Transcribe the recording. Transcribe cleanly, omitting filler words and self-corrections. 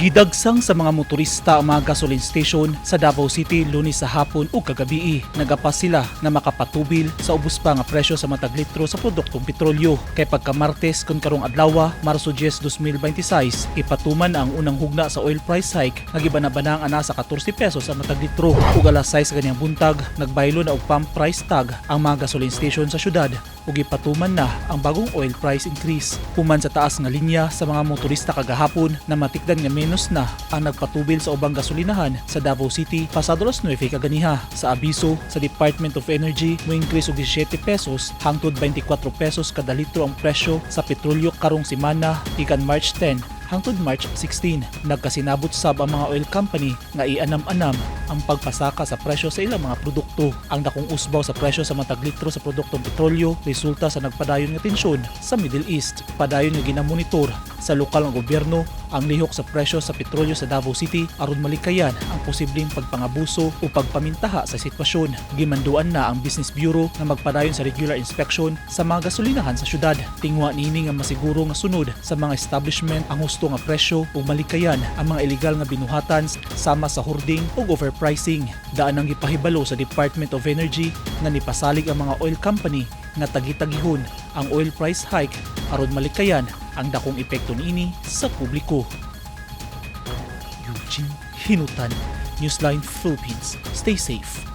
Gidagsang sa mga motorista ang mga gasoline station sa Davao City Lunes sa hapon ug kagabii. Nagapas sila na makapatubil sa ubos pa nga presyo sa matag litro sa produktong petrolyo. Kay pagka Martes kon karong adlaw, Marso 10, 2026, ipatuman ang unang hugna sa oil price hike nga gibanabanang ana sa 14 pesos ang matag litro. Ug alas 6 sa ganyang buntag, nagbaylo na og pump price tag ang mga gasoline station sa syudad ug ipatuman na ang bagong oil price increase. Human sa taas nga linya sa mga motorista kagahapon, na matikdan nga menos na ang nagpatubil sa ubang gasolinahan sa Davao City pasado alas 9 kaganiha. Sa abiso sa Department of Energy, mo increase og 17 pesos hangtod 24 pesos kada litro ang presyo sa petrolyo karong semana gikan March 10 hangtod March 16. Nagkasinabot sab ang mga oil company nga ianam-anam ang pagpasaka sa presyo sa ilang mga produkto. Ang dakong usbaw sa presyo sa matag litro sa produktong petrolyo resulta sa nagpadayon nga tensyon sa Middle East. Padayon nga ginamonitor sa lokal nga gobyerno ang lihok sa presyo sa petrolyo sa Davao City aron malikayan ang posibleng pagpangabuso o pagpamintaha sa sitwasyon. Gimanduan na ang Business Bureau nga magpadayon sa regular inspection sa mga gasolinahan sa syudad. Tingwa niini nga masiguro nga sunod sa mga establishment ang husto nga presyo ug malikayan ang mga illegal nga binuhatan sama sa hoarding ug overpricing. Daan ang gipahibalo sa Department of Energy nga nipasalig ang mga oil company nga tagi-tagihon ang oil price hike aron malikayan ang dakong epekto niini sa publiko. Eugene Hinutan, Newsline Philippines. Stay safe.